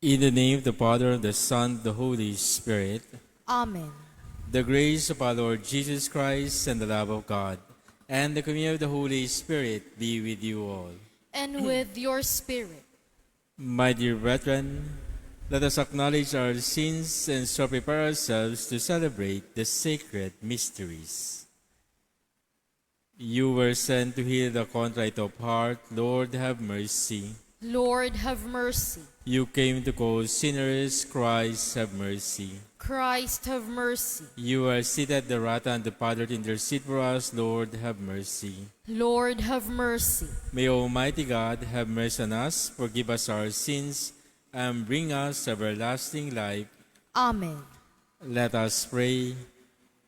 In the name of the Father, the Son, the Holy Spirit. Amen. The grace of our Lord Jesus Christ and the love of God and the communion of the Holy Spirit be with you all. And with your spirit. My dear brethren, let us acknowledge our sins and so prepare ourselves to celebrate the sacred mysteries. You were sent to heal the contrite of heart. Lord, have mercy. Lord, have mercy. You came to call sinners. Christ, have mercy. Christ, have mercy. You are seated at the right hand of the Father to intercede for us. Lord, have mercy. Lord, have mercy. May Almighty God have mercy on us, forgive us our sins, and bring us to everlasting life. Amen. Let us pray.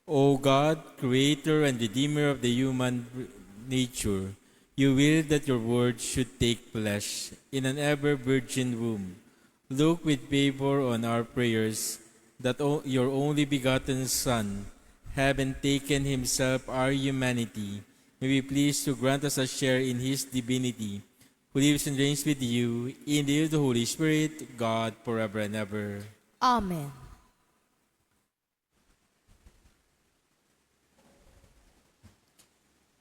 O God, Creator and Redeemer of the human nature, you will that your word should take flesh in an ever-virgin womb. Look with favor on our prayers, that your only begotten Son, having taken himself our humanity, may be pleased to grant us a share in his divinity, who lives and reigns with you in the unity of the Holy Spirit, God, forever and ever. Amen.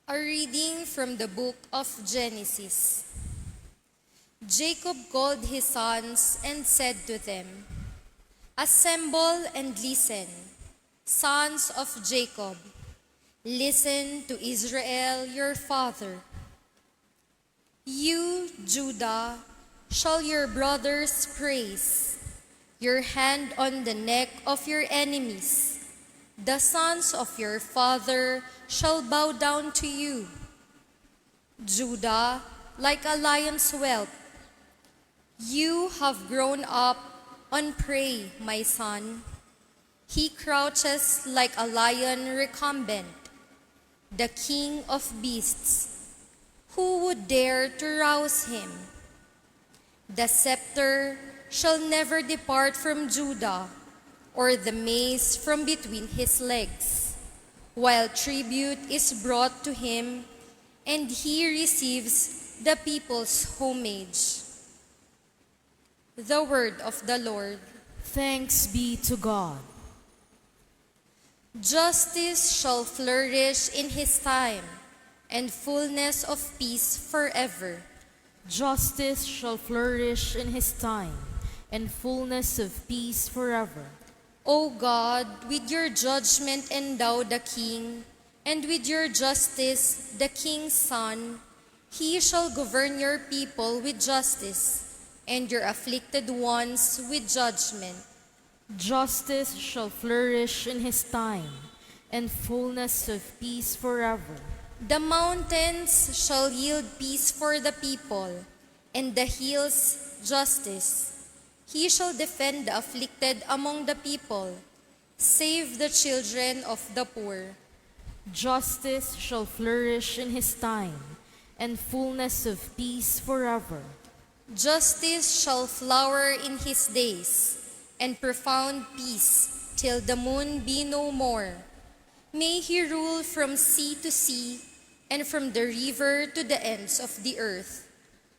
A reading from the book of Genesis. Jacob called his sons and said to them, "Assemble and listen, sons of Jacob. Listen to Israel your father. You, Judah, shall your brothers praise, your hand on the neck of your enemies. The sons of your father shall bow down to you. Judah, like a lion's whelp, you have grown up on prey, my son. He crouches like a lion recumbent, the king of beasts. Who would dare to rouse him? The scepter shall never depart from Judah, or the mace from between his legs, while tribute is brought to him, and he receives the people's homage." The word of the Lord. Thanks be to God. Justice shall flourish in his time, and fullness of peace forever. Justice shall flourish in his time, and fullness of peace forever. O God, with your judgment endow the king, and with your justice the king's son. He shall govern your people with justice, and your afflicted ones with judgment. Justice shall flourish in his time, and fullness of peace forever. The mountains shall yield peace for the people, and the hills justice. He shall defend the afflicted among the people, save the children of the poor. Justice shall flourish in his time, and fullness of peace forever. Justice shall flower in his days, and profound peace till the moon be no more. May he rule from sea to sea, and from the river to the ends of the earth.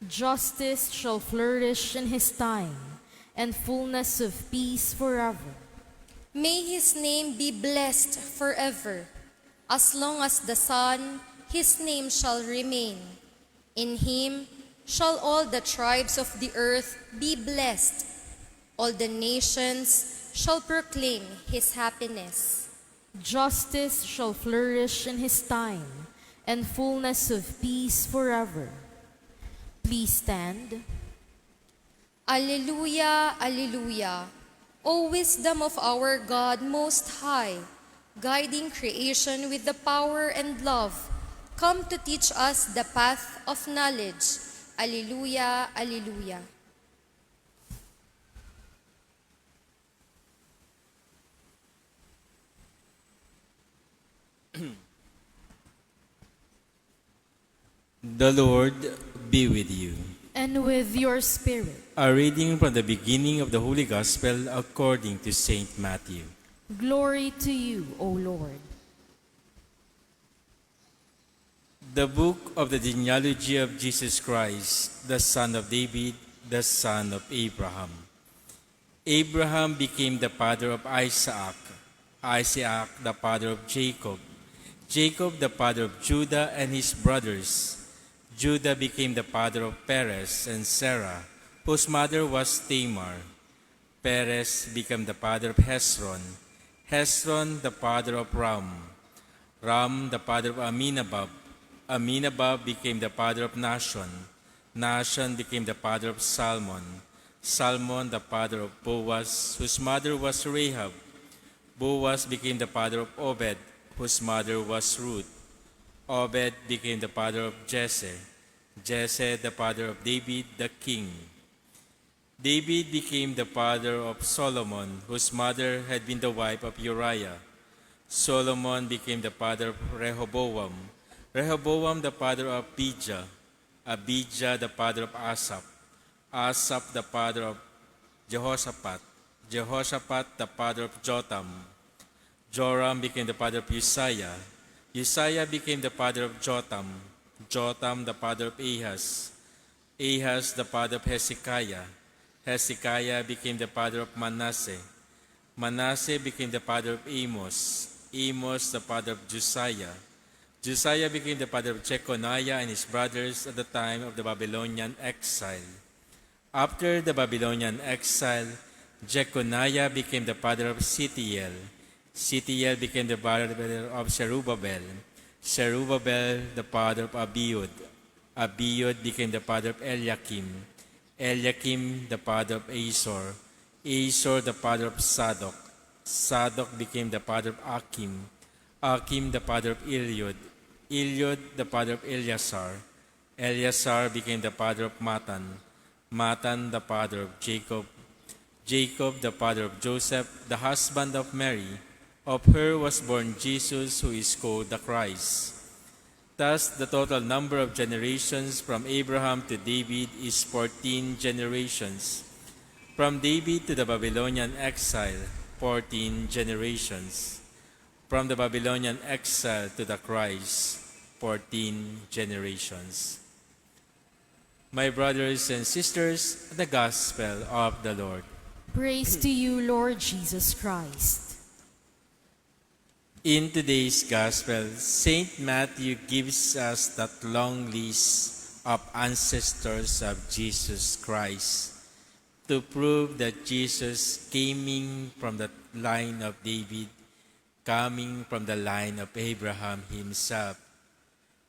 Justice shall flourish in his time, and fullness of peace forever. May his name be blessed forever. As long as the sun, his name shall remain. In him shall all the tribes of the earth be blessed. All the nations shall proclaim his happiness. Justice shall flourish in his time, and fullness of peace forever. Please stand. Alleluia, alleluia. O wisdom of our God Most High, guiding creation with the power and love, come to teach us the path of knowledge. Alleluia, alleluia. The Lord be with you. And with your spirit. A reading from the beginning of the Holy Gospel according to Saint Matthew. Glory to you, O Lord. The book of the genealogy of Jesus Christ, the son of David, the son of Abraham. Abraham became the father of Isaac, Isaac the father of Jacob, Jacob the father of Judah and his brothers. Judah became the father of Perez and Sarah, whose mother was Tamar. Perez became the father of Hezron, Hezron the father of Ram, Ram the father of Aminadab, Aminadab became the father of Nahshon, Nahshon became the father of Salmon, Salmon the father of Boaz, whose mother was Rahab. Boaz became the father of Obed, whose mother was Ruth. Obed became the father of Jesse, Jesse the father of David the king. David became the father of Solomon, whose mother had been the wife of Uriah. Solomon became the father of Rehoboam, Rehoboam the father of Abijah, Abijah the father of Asaph, Asaph the father of Jehoshaphat, Jehoshaphat the father of Jotham. Joram became the father of Uzziah, Uzziah became the father of Jotham, Jotham the father of Ahaz, Ahaz the father of Hezekiah, Hezekiah became the father of Manasseh, Manasseh became the father of Amos, Amos the father of Josiah, Josiah became the father of Jeconiah and his brothers at the time of the Babylonian exile. After the Babylonian exile, Jeconiah became the father of Shealtiel, Shealtiel became the father of Zerubbabel, Zerubbabel the father of Abiud, Abiud became the father of Eliakim, Eliakim the father of Azor, Azor the father of Sadok, Sadok became the father of Akim, Akim the father of Eliud, Eliud the father of Eleazar, Eleazar became the father of Matan, Matan the father of Jacob, Jacob the father of Joseph, the husband of Mary. Of her was born Jesus, who is called the Christ. Thus, the total number of generations from Abraham to David is 14 generations. From David to the Babylonian exile, 14 generations. From the Babylonian exile to the Christ, 14 generations. My brothers and sisters, the Gospel of the Lord. Praise to you, Lord Jesus Christ. In today's Gospel, St. Matthew gives us that long list of ancestors of Jesus Christ to prove that Jesus came from the line of David, coming from the line of Abraham himself.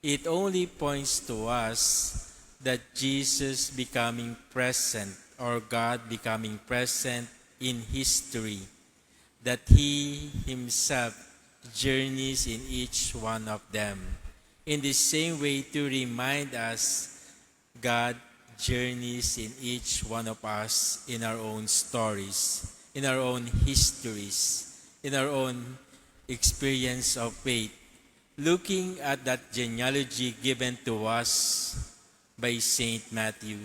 It only points to us that Jesus becoming present, or God becoming present in history, that He Himself journeys in each one of them. In the same way, to remind us, God journeys in each one of us in our own stories, in our own histories, in our own experience of faith. Looking at that genealogy given to us by St. Matthew,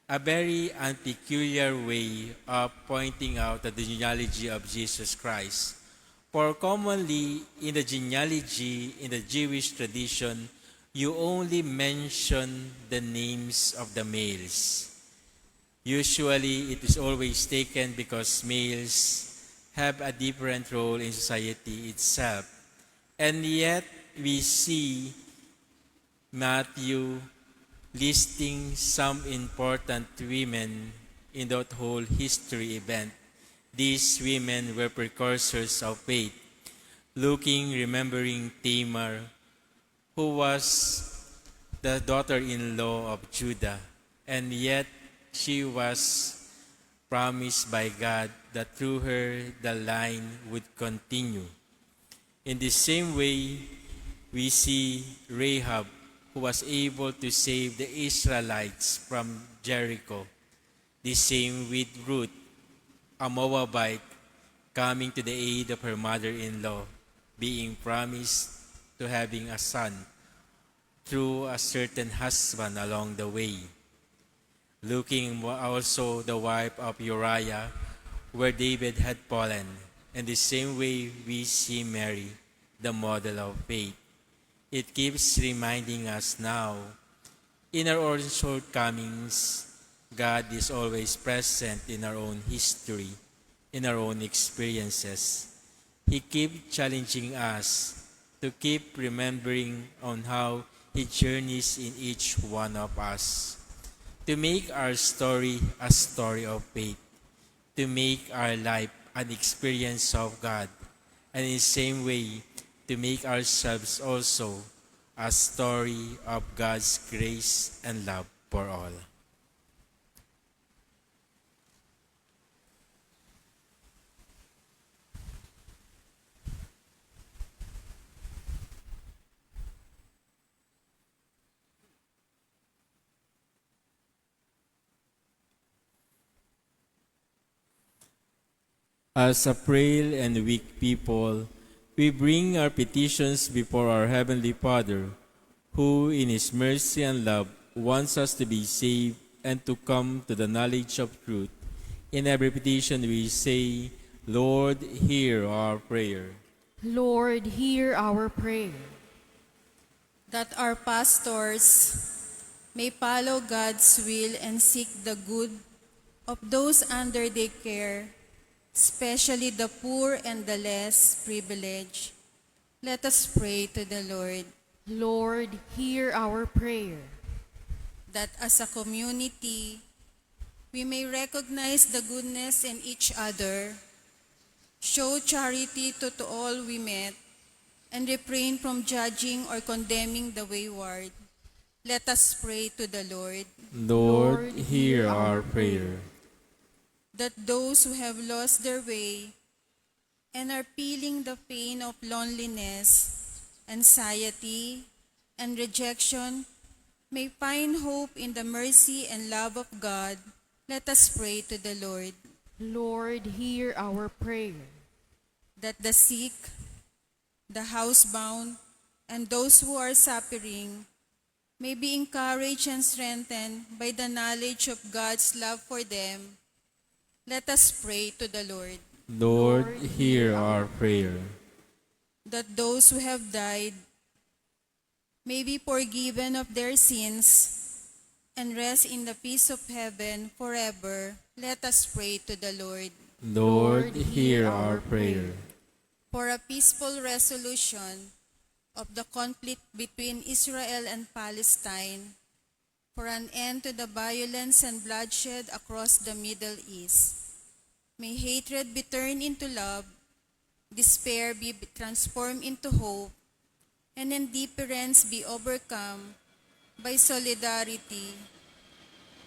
a very peculiar way of pointing out the genealogy of Jesus Christ. For commonly in the genealogy, in the Jewish tradition, you only mention the names of the males. Usually, it is always taken because males have a different role in society itself. And yet, we see Matthew listing some important women in that whole history event. These women were precursors of faith, remembering Tamar, who was the daughter-in-law of Judah, and yet she was promised by God that through her the line would continue. In the same way, we see Rahab, who was able to save the Israelites from Jericho. The same with Ruth, a Moabite, coming to the aid of her mother-in-law, being promised to having a son through a certain husband along the way. Looking also the wife of Uriah, where David had fallen. In the same way, we see Mary, the model of faith. It keeps reminding us now, in our own shortcomings, God is always present in our own history. in our own experiences. He keeps challenging us to keep remembering on how He journeys in each one of us, to make our story a story of faith, to make our life an experience of God, and in the same way, to make ourselves also a story of God's grace and love for all. As a frail and weak people, we bring our petitions before our Heavenly Father, who in His mercy and love wants us to be saved and to come to the knowledge of truth. In every petition we say, Lord, hear our prayer. Lord, hear our prayer. That our pastors may follow God's will and seek the good of those under their care, especially the poor and the less privileged. Let us pray to the Lord. Lord, hear our prayer. That as a community, we may recognize the goodness in each other, show charity to all we met, and refrain from judging or condemning the wayward. Let us pray to the Lord. Lord, hear our prayer. That those who have lost their way and are feeling the pain of loneliness, anxiety, and rejection may find hope in the mercy and love of God. Let us pray to the Lord. Lord, hear our prayer. That the sick, the housebound, and those who are suffering may be encouraged and strengthened by the knowledge of God's love for them. Let us pray to the Lord. Lord, hear our prayer. That those who have died may be forgiven of their sins and rest in the peace of heaven forever. Let us pray to the Lord. Lord, hear our prayer. For a peaceful resolution of the conflict between Israel and Palestine, for an end to the violence and bloodshed across the Middle East. May hatred be turned into love, despair be transformed into hope, and indifference be overcome by solidarity,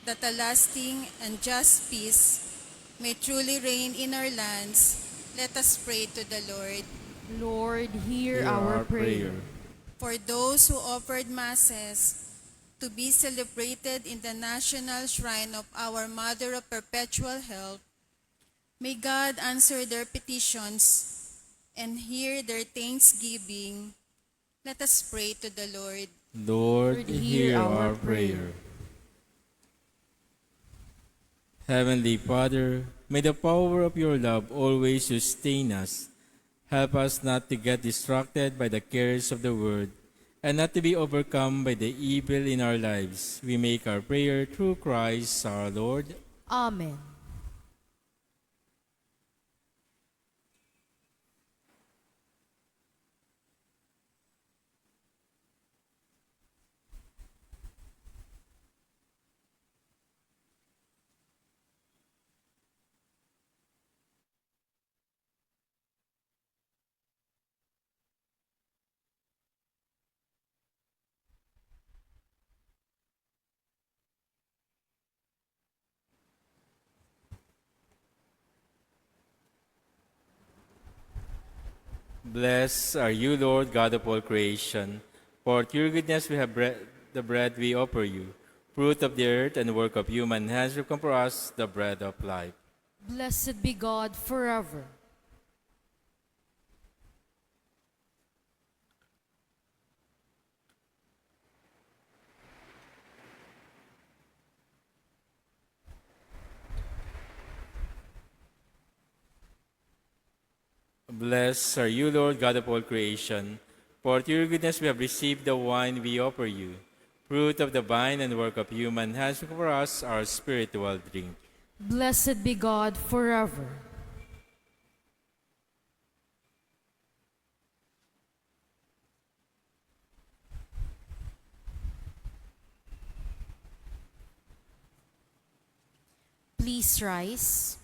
that a lasting and just peace may truly reign in our lands. Let us pray to the Lord. Lord, hear our prayer. For those who offered masses to be celebrated in the national shrine of our Mother of Perpetual Help, may God answer their petitions and hear their thanksgiving. Let us pray to the Lord. Lord, hear our prayer. Heavenly Father, may the power of your love always sustain us. Help us not to get distracted by the cares of the world and not to be overcome by the evil in our lives. We make our prayer through Christ our Lord. Amen. Blessed are you, Lord, God of all creation. For to your goodness we have the bread we offer you, fruit of the earth and work of human hands, will come for us the bread of life. Blessed be God forever. Blessed are you, Lord, God of all creation. For to your goodness we have received the wine we offer you, fruit of the vine and work of human hands, will come for us our spiritual drink. Blessed be God forever. Please rise.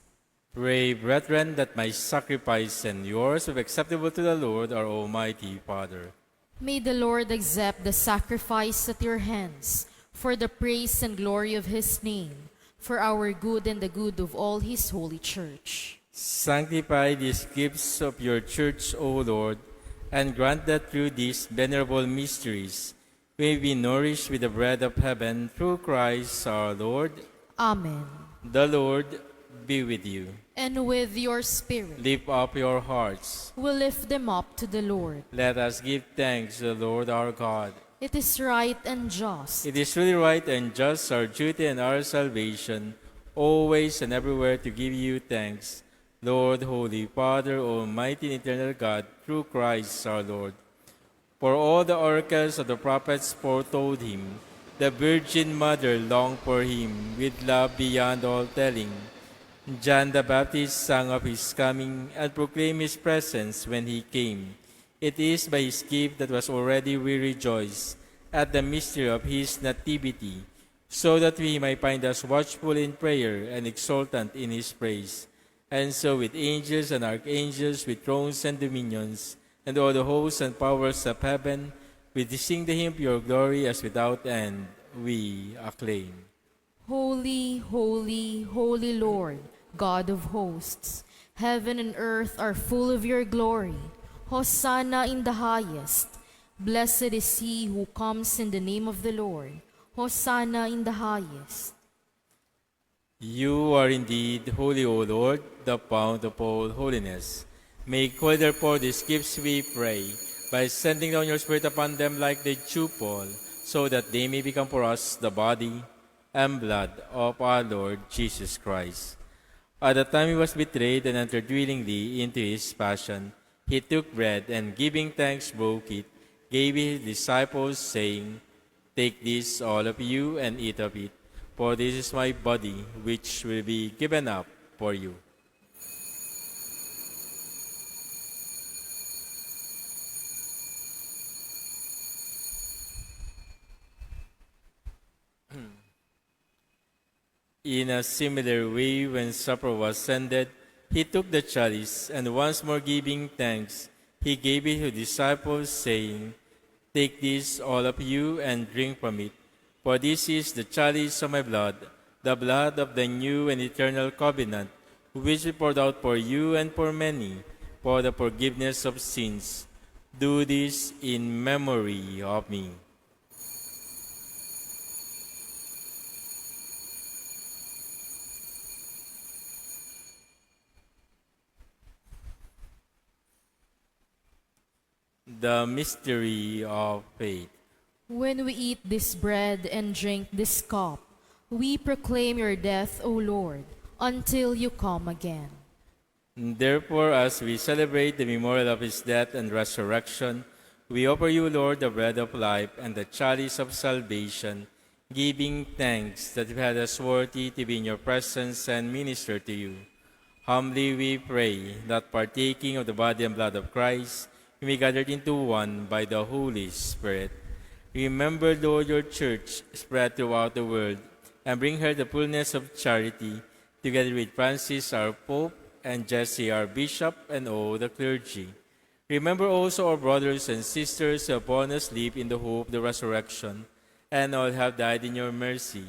Pray, brethren, that my sacrifice and yours will be acceptable to the Lord, our Almighty Father. May the Lord accept the sacrifice at your hands for the praise and glory of his name, for our good and the good of all his holy church. Sanctify these gifts of your church, O Lord, and grant that through these venerable mysteries we may be nourished with the bread of heaven through Christ our Lord. Amen. The Lord be with you. And with your spirit, Lift up your hearts. we lift them up to the Lord. Let us give thanks to the Lord our God. It is right and just, It is really right and just, our duty and our salvation, always and everywhere to give you thanks, Lord, Holy Father, Almighty and eternal God, through Christ our Lord. For all the oracles of the prophets foretold him, the Virgin Mother longed for him with love beyond all telling. John the Baptist sang of his coming and proclaimed his presence when he came. It is by his gift that was already we rejoice at the mystery of his nativity, so that we might find us watchful in prayer and exultant in his praise. And so with angels and archangels, with thrones and dominions, and all the hosts and powers of heaven, we sing the hymn of your glory as without end we acclaim. Holy, holy, holy Lord, God of hosts, heaven and earth are full of your glory. Hosanna in the highest. Blessed is he who comes in the name of the Lord. Hosanna in the highest. You are indeed holy, O Lord, the fount of all holiness. Make holy therefore these gifts, we pray, by sending down your Spirit upon them like the dew fall, so that they may become for us the body and blood of our Lord Jesus Christ. At the time he was betrayed and entered willingly into his passion, he took bread and giving thanks broke it, gave it his disciples, saying, Take this, all of you, and eat of it, for this is my body, which will be given up for you. In a similar way, when supper was ended, he took the chalice, and once more giving thanks, he gave it to his disciples, saying, Take this, all of you, and drink from it, for this is the chalice of my blood, the blood of the new and eternal covenant, which is poured out for you and for many, for the forgiveness of sins. Do this in memory of me. The mystery of faith. When we eat this bread and drink this cup, we proclaim your death, O Lord, until you come again. Therefore, as we celebrate the memorial of his death and resurrection, we offer you, Lord, the bread of life and the chalice of salvation, giving thanks that you had us worthy to be in your presence and minister to you. Humbly we pray that partaking of the body and blood of Christ, we may be gathered into one by the Holy Spirit. Remember, Lord, your church spread throughout the world, and bring her the fullness of charity, together with Francis, our Pope, and Jesse, our Bishop, and all the clergy. Remember also our brothers and sisters who have fallen asleep in the hope of the resurrection, and all have died in your mercy.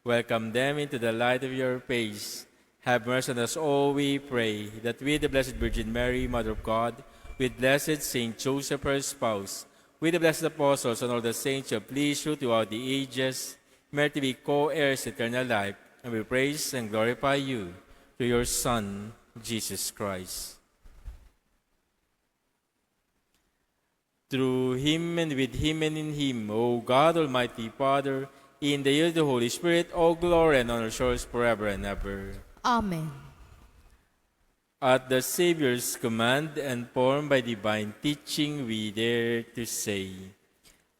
Welcome them into the light of your face. Have mercy on us all, we pray, that with the Blessed Virgin Mary, Mother of God, with blessed Saint Joseph, her spouse, with the blessed apostles and all the saints who have pleased you throughout the ages, merit to be co-heirs eternal life, and we praise and glorify you through your Son, Jesus Christ. Through him and with him and in him, O God, Almighty Father, in the unity of the Holy Spirit, all glory and honor yours forever and ever. Amen. At the Savior's command and formed by divine teaching, we dare to say,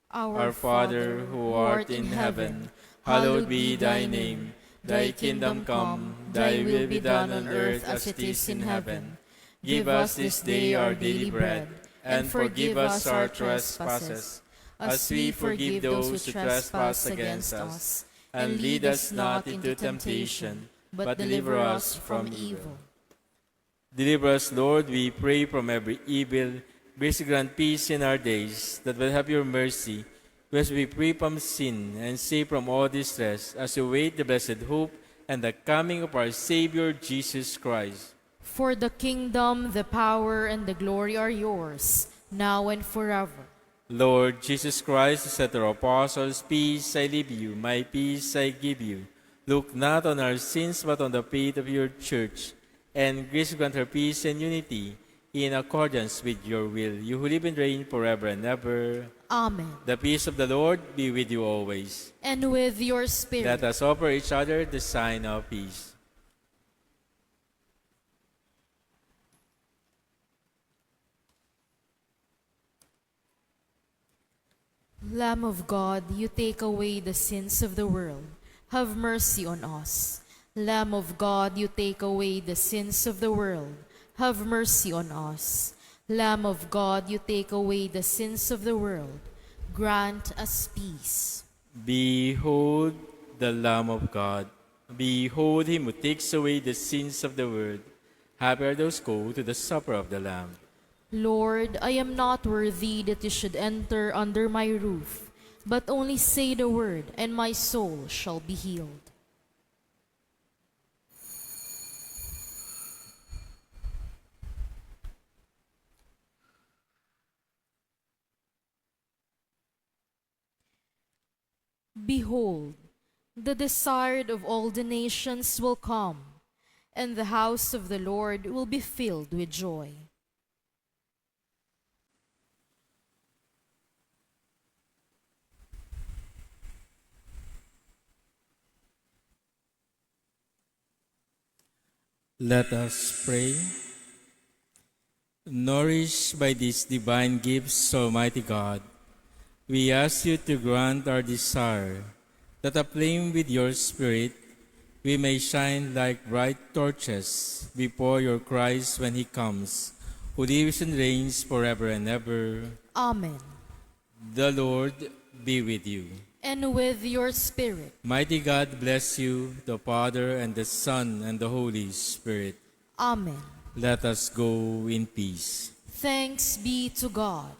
Our Father, who art in heaven, hallowed be thy name. Thy kingdom come, thy will be done on earth as it is in heaven. Give us this day our daily bread, and forgive us our trespasses, as we forgive those who trespass against us. And lead us not into temptation, but deliver us from evil. Deliver us, Lord, we pray, from every evil. Grace grant peace in our days, that will have your mercy, as we free from sin and save from all distress, as we wait the blessed hope and the coming of our Savior, Jesus Christ. For the kingdom, the power, and the glory are yours, now and forever. Lord Jesus Christ, who said to our apostles, Peace I leave you, my peace I give you. Look not on our sins, but on the faith of your church, and grace grant her peace and unity, in accordance with your will, you who live and reign forever and ever. Amen. The peace of the Lord be with you always. And with your spirit. Let us offer each other the sign of peace. Lamb of God, you take away the sins of the world. Have mercy on us. Lamb of God, you take away the sins of the world. Have mercy on us. Lamb of God, you take away the sins of the world. Grant us peace. Behold the Lamb of God. Behold him who takes away the sins of the world. Happy are those who go to the supper of the Lamb. Lord, I am not worthy that you should enter under my roof, but only say the word, and my soul shall be healed. Behold, the desired of all the nations will come, and the house of the Lord will be filled with joy. Let us pray. Nourished by these divine gifts, Almighty God, we ask you to grant our desire that, aflame with your Spirit, we may shine like bright torches before your Christ when he comes, who lives and reigns forever and ever. Amen. The Lord be with you. And with your spirit. Mighty God bless you, the Father, and the Son, and the Holy Spirit. Amen. Let us go in peace. Thanks be to God.